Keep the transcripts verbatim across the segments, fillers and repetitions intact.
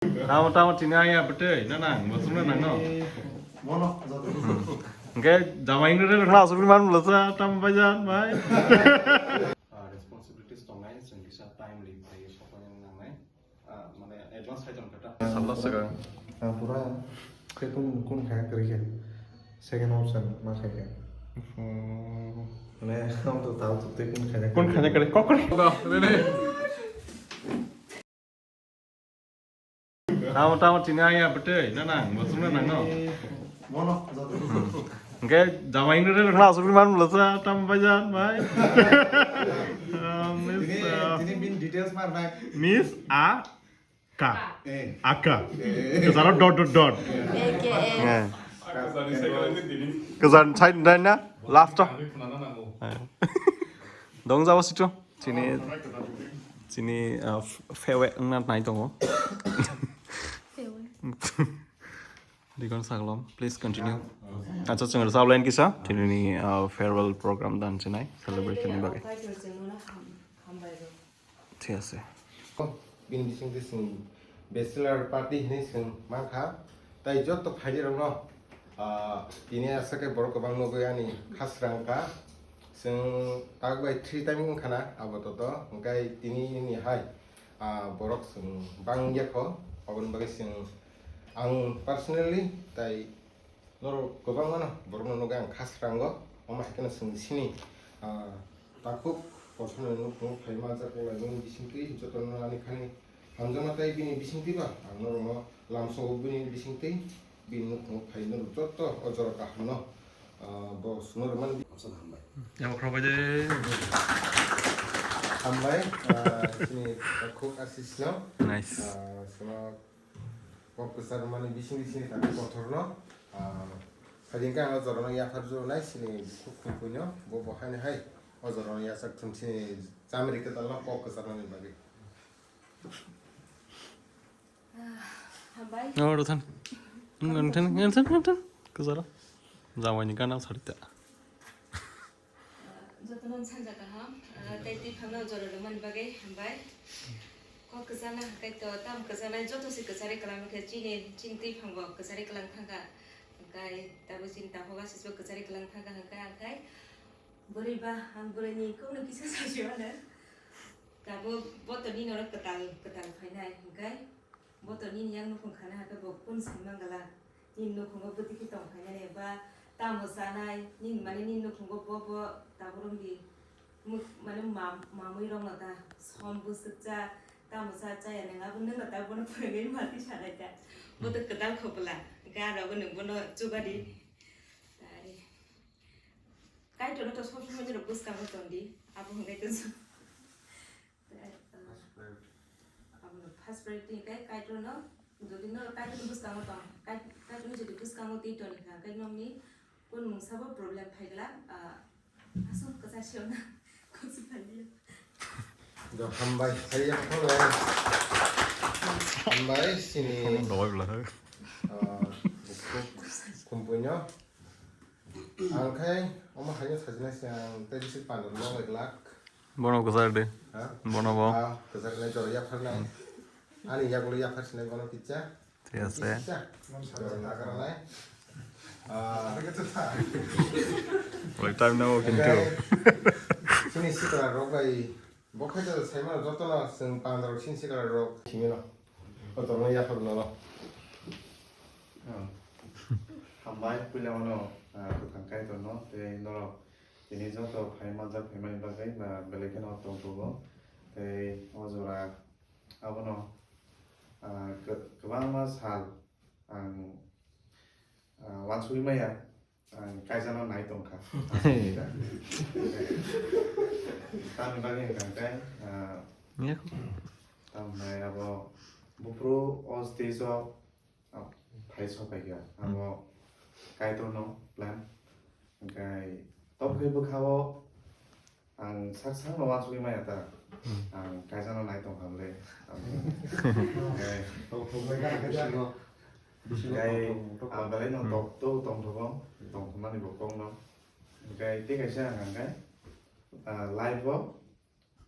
Tamo, tamo, tini ayang bwtwi, na nang, bo chwngno nangno. Mono, joto. Hwnkhe, jamai wngwi rwkha, aswk man bwlasa, tamo bai jan, bai. Ah, responsibilities tongnai, chwng kisa timely khlaiwi sokna nangnai. Ah, mane advance khai tong kha ta. Salna swkang. Ah, pura khe kun, kun kha kwrwi khe. Second option ma khai kha. Hmm. Mane, am to tao to te kun kha. Kun kha kwrwi, kok kwrwi. Tamo, tamo, tini ayang bwtwi, na nang, bo chwngno nangno. Mono, joto. Hwnkhe, jamai wngwi rwkha, aswk man bwlasa, tamo bai jan, bai. Ah, Miss, tini, ah, tini bin details mar nai. Miss A K. Eh. Aka. Eh. Kwcharo dot, dot, dot. A K A. Eh. Kwchar side dai na, last o. Eh. Dong jabo situ. Chini, chini, uh, f-, fewe wngna nai tongo. Fewe. Dikon saglom, please continue. Acha, chwng rwchap line kisa, tini, uh, farewell program dan chinai, celebration ni bagwi. Thik ase. Bini bisingtwi chwng bachelor party hinwi chwng mankha. Tai joto phairokno, ah, tini aswk khe borok kwbang nugwi ani khasrang kha. Chwng tak bai three time wngkha na abo toto. Hwnkhe tini ni hai, ah, borok chwng bang ya kho. Aboni bagwi chwng ang personally tai norok kwbangmano borokno nugwi ang khasrango. Omo hai kheno chwng sini, ah, takhuk kothoma nukhungo phaima jaklaimani bisingtwi jotono ani khani hamjakma tei bini bisingtwi ba ang norokno lamsogo bini bisingtwi bini nukhungo phai norok joto o jora kahamno, ah, bo chwngno rwmani. Hambai. Hambai, ah, chini takhuk Asisno. Nice. Ah, chwngno kok kwchar mani bising bising thangwi kothorno, ah, sajengkhe ang o jorano yaphar juro nai sini bukhuk khumpuino, bo bo haino hai o jorano yachak thung sini chamri kwtalno kok kwchar mani bagwi. Ah, hambai. Oh, Rothan. Nang than, nang than, nang than. Kwcharo. Jamaini gana sarita. Jotono sansajak kaham, ah, tei twi phangno jora rwmani bagwi hambai. Kok kwchana hwnkhe to tam kwchanai joto se kwcharwi kwlangma khe chini, chini twi phangbo kwcharwi kwlang thangkha. Hwnkhe tabuk chini takhuk Asisbo kwcharwi kwlang thangkha hwnkhe ang khai bwrwi ba ang bwrwini kokno kisa sajio ano. Tabuk bo to nini oro kwtal, kwtal phainai hwnkhe. Bo to nini yang nukhung khana hakhe bo kun sai mangala. Nini nukhungo bwtwi khe tong phainani ba tamo chanai, nini mane nini nukhungo bo bo tabuk wng di. Mu-, mane mam-, mamwi rokno ta som bwswk cha, tamo cha chaya nang abo nwngno ta bono phwrwngwi mati sanai ta. Bo to kwtal kho bwla, ga rogo nwng bono chuba di. Tari. Kaitorno to sob somoi nini bwskango tong di, abo hwnkhe to First priority. Abono first priority hwnkhe Kaitorno, jodi no Kaitorni bwskango tong, Kai-, Kaitorni jodi bwskango twi toni kha, hwnkhe nokni kun mungsa bo problem phai glak, ah, aswk kwchar siyona kok se phai liya. Do hambai, haiya phole. Hambai, sini. Phone dawai bla hai. Ah, bukhuk khumpuino. Ang khai omo haino sajinai se ang tei bisi pandar no lai glak. Bono kwchar de. Ha? Bono bo. Ah, kwchar nai jora yaphar nai. Ani yagulo yaphar sinai bono kicha. Thik ase. Kicha. Jora nagar nai. Ah, Wai time nango kintu. Sini sikla rok bai. Bo khe to saimano jotono chwng pandar rok sini sikla rok simino. Kotorno yaphar nono. Ah. Hambai puila mano, ah, kwthang Kaitorno tei norok tini joto phai manjak phaimani bagwi ba belai kheno tongthogo. Tei o jora abono, ah, kw-, kwbangma sal ang, ah, uansugwi maya. Ang kaisa no nai tong kha. Tamni bagwi hwnkha hwnkhe, ah, Nge. Tamni abo buphuru o stage o, ah, phai sok phai kha. Abo Kaitor no plan. Hwnkhe tok khe bwkha o Ang sak sakno uansugwi maya ta. Hmm. Ang kaisa no nai tong kha bwle. Eh. Tongthoknai ka khe bisingo, bisingo tongthok, tongthok. Ang belai no tok to tongthogo, tongthokmani bo kok no. Hwnkhe tei kaisa ang hwnkhe, ah, life o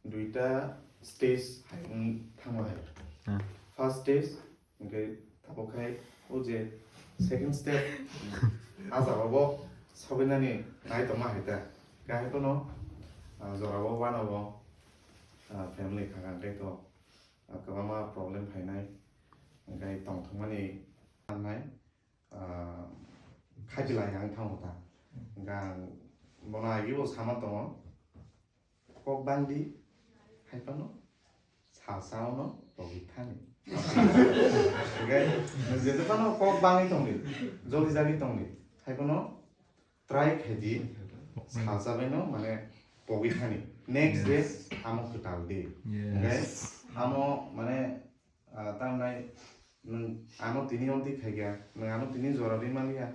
duita stage hai wng thangma hai. Hmm. First stage, Hwnkhe tabuk khai o je second step, a jagao bo sobainani nai tongma hai ta. Hwnkhe hai phano, ah, jorao uanabo, ah, family khakang tei to, ah, kwbangma problem phainai. Hwnkhe tongthokmani nai, ah, khaipilai ang thango ta. Hwnkhe ang bono agibo sama tongo. Kok bangdi, hai phano salsa ono togwi thani. Hwnkhe, nwng jesa phano kok bangwi tongdi, joli jagwi tongdi, hai phano try khaidi, salsa baino mane pogwi thani. Next day, amo kwtal di. Hwnkhe, amo mane Ah, tamnai nwng ano tini omtwi khaikha, nwng ano tini jora ri manliya,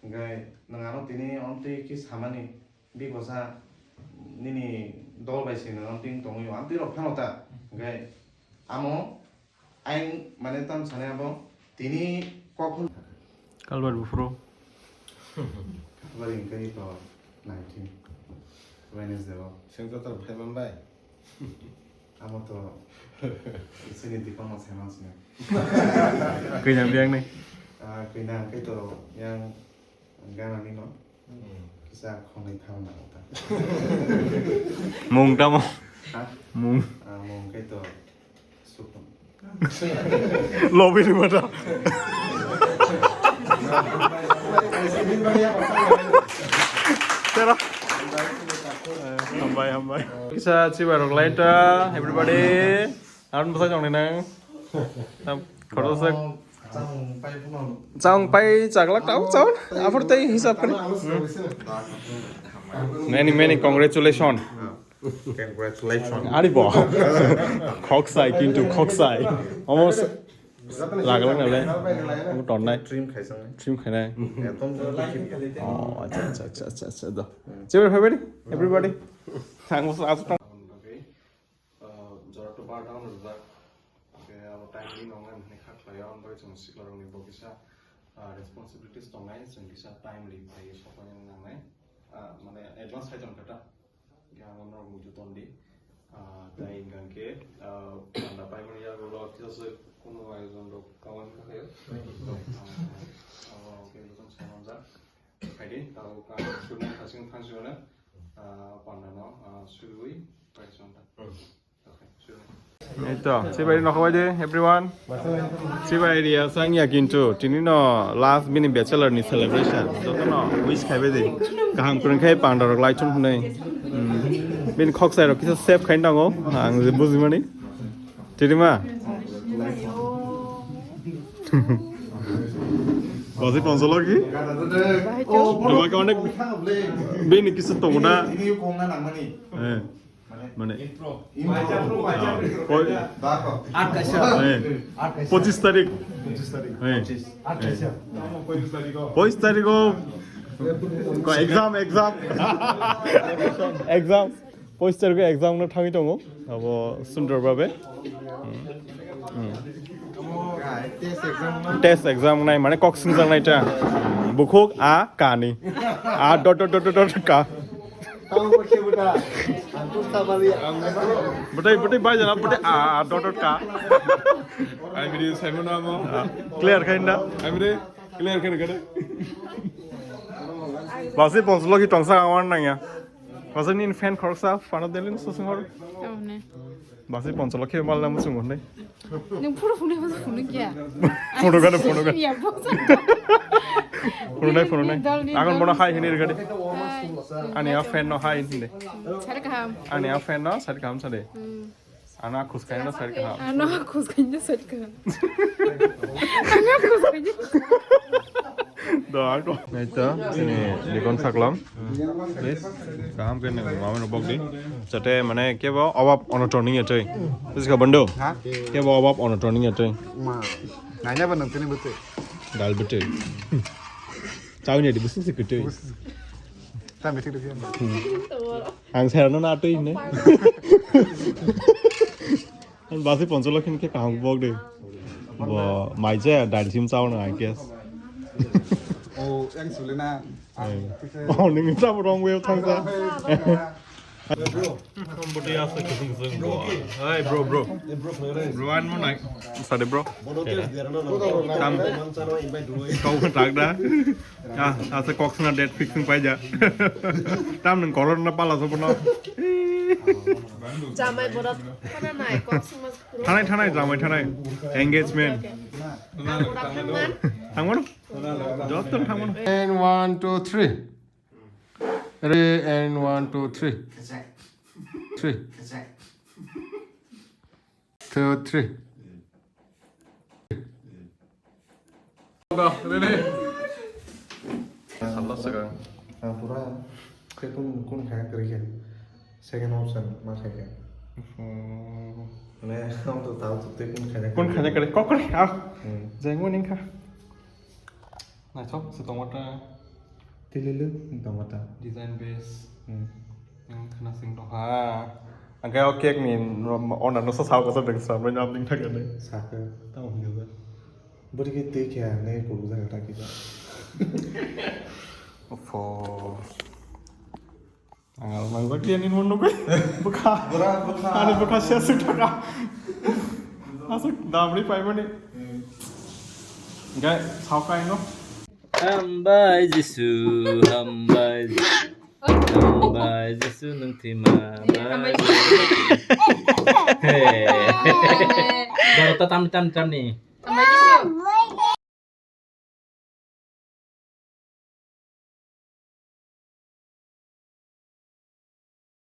hwnkhe nwng ano tini omtwi khe samani, bikosa nini dol bai se nwng omtwi wng tongwi o, amtwi rok phano ta, hwnkhe amo ayang mane tam sanai abo tini kok hwn. Kalbar buphuru. Kalbar hwnkhe to nineteen Wednesday o. Sengtotor phaiman bai. Amo to isini dikon no saiman sini. Kwinan biyang ni. Ah, kwinan khe to yang gana ni no. Kisa khonai thang na ta. Mung tamo. Ha? Mung. Ah, mung khe to sukun. Lobi ni mata. Tera. Hambai, hambai. Kisa chiba rok lai ta, everybody. Aron bwsa jong nang. Tam khoroksa. Chang pai chak lak tau chau. Aphor tei hisab kani. Many, many congratulations. Congratulations. Ari bo. Khoksai kintu khoksai. Almost. Laga lang nale. Tongnai. Trim khaisang. Trim khainai. Ekdom. Oh, acha, acha, acha, acha, acha. Do. Chiba everybody. Everybody. Thanks. Ah, jora to bar down rwjak. Hwnkhe abo timely nongnai hwnwi kha khlai o, aboni bagwi chwng sikla rokni bo kisa, ah, responsibilities tongnai, chwng kisa timely phaiwi sokmani nangnai. Ah, mane advance hai tong kha ta. Hwnkhe ang norok muitu ton di. Ah, tei hwnkha khe, ah, panda paimani yagulo kisa se kunu ayojon rok tongmani kha khe. Ah, abo khe bwswk sai manjak. Phaidi, tabuk ang surnai hasing thangsio no, ah, panda no, ah, surui paisong ta. Ei to, chibai nokho bai de, everyone. Chibai area sangya kintu, tini no last bini bachelor ni celebration. Joto no wish khai bai de. Kaham kwrwng khai panda rok lai thun hwnwi. Hmm. Bini khoksai rok kisa save khai nango, ang je bujimani. Tini ma? Basi ponsolo ki? Tuma ka onek bini kisa tongo na. Eh. Mane. Improv. Ah, poi-, Bako. Eh, pochis tarik. Pochis tarik. Eh. Pochis. Eh. Pochis tarik o. Ko exam, exam. Exam. Pochis tarik o exam no thangwi tongo. Abo sundor babe. Hmm. Hmm. Test exam nai mane kok swngjak nai ta. Bukhuk a kani. A dot dot dot dot dot ka. Bwtwi, bwtwi bai jana, bwtwi a, a, dot, dot, ka. Ai bini Simon amo. Clear khaina? Ai bini clear khaina kade? Basi ponsolo ki tongsa ang wan nangya. Basi ni fan khoroksa, pano delin susung hor. Tamne. Basi ponsolo ke mal namu sungun dai. Nung pura phunui basi phunui kya? Phunuk gana, phunuk gana. Ya, bosa. Phunuk nai, phunuk nai. Ni dol, ni dol. Agon bono hai hini rigadi. Hai. Ani a fan no hai hindi. Sari kaham. Ani a fan no sari kaham sari. Hmm. Ana khus kaina sari kaham. Ana khus kaina sari kaham. Ana khus kaina. Do ako. Naito, sini dikon saklam. Please. Kaham kene mama no bokdi. Jate mane kebo obab onoton ni atoi. Bujiska bando? Ha? Kebo obab onoton ni atoi. Ma. Nanya ba nang tini betul. Dal betul. Tahu ni di busu si betul. Tam betul dia. Ang saya no na atoi ne. Basi poncholo khin ke kaham bok de. Bo mai je dal sim chao na, I guess. Oh, yang sulena. Oh, ning sa wrong way thang sa. Somebody asked a question. Hey, bro, bro. Bro, ano nai. Sade, bro. Tam. Kau tak da. Ah, asa kok suna date fixing pai ja. Tam nang kolor na pala sopono. Jamai borat kana nai kok sima. Thanai, thanai, jamai thanai. Engagement. Ang borat thangman. Thangmano? Joton thangmano. And one, two, three. Ready, and one, two, three. Three. Two, three. Ready? Sallo sekarang. Ang pura khe kun kun kha kri khe. Second option ma kha khe. Mane ang to tau to te kun kha. Kun kha kri kok kri ah. Jengmo ning kha. Naithok se tongmata. Tililu tongmata. Design base. Hmm. Ang khna sing tong ha. Ang khe o cake ni owner no sa sao ka sa beng sa beng am ding thak ni. Saka. Tamo hingga ba. Bori ke te kya ne ko buza ka ta ki ba. Ofo. Ang al mang ba kya ni mon no ko. Bukha. Bura bukha. Ani bukha sia su thaka. Asuk damri pai mani. Gai sao kai no. Hambai Jisu, hambai Jisu, hambai Jisu nung thima bai. Hey. Daro ta tam tam tam ni. Hambai Jisu.